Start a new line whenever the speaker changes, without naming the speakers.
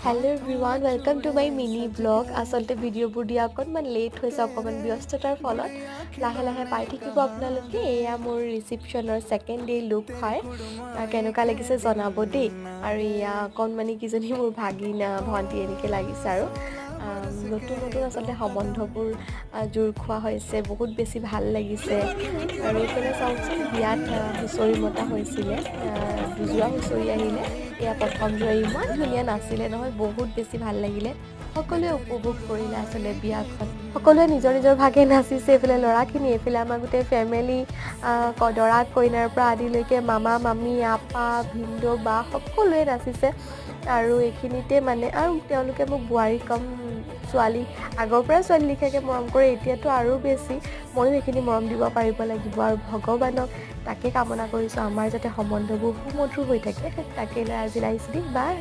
Hello everyone, welcome to my mini vlog। আচলতে ভিডিঅ'বোৰ দিয়া অকণমান লেট হৈছে, অকণমান ব্যস্ততাৰ ফলত। লাহে লাহে পাই থাকিব আপোনালোকে। এয়া মোৰ ৰিচিপশ্যনৰ ছেকেণ্ড ডে লুক হয়। কেনেকুৱা লাগিছে জনাব দেই। আৰু এয়া অকণমানি কিজনী মোৰ ভাগিনা, ভণ্টি এনেকৈ লাগিছে। আৰু নতুন নতুন আচলতে সম্বন্ধবোৰ জোৰ খোৱা হৈছে, বহুত বেছি ভাল লাগিছে। আৰু এইফালে চাওকচোন, বিয়াত হুঁচৰি মতা হৈছিলে। দুযোৰা হুঁচৰি আহিলে। এয়া প্ৰথম যোৰা, ইমান ধুনীয়া নাছিলে নহয়, বহুত বেছি ভাল লাগিলে। সকলোৱে উপভোগ কৰিলে আচলতে বিয়াখন। সকলোৱে নিজৰ নিজৰ ভাগে নাচিছে। এইফালে ল'ৰাখিনি, এইফালে আমাৰ গোটেই ফেমিলি, দৰা কইনাৰ পৰা আদিলৈকে মামা মামী, আপা, ভিনদেউ, বা সকলোৱে নাচিছে। আৰু এইখিনিতে মানে আৰু তেওঁলোকে মোক বোৱাৰী কম ছোৱালী, আগৰ পৰাই ছোৱালী লিখাকৈ মৰম কৰে, এতিয়াতো আৰু বেছি। ময়ো সেইখিনি মৰম দিব পাৰিব লাগিব আৰু ভগৱানক তাকে কামনা কৰিছোঁ, আমাৰ যাতে সম্বন্ধবোৰ সুমধুৰ হৈ থাকে। তাকে লৈ আজিলৈ আহিছোঁ দেই, বাই।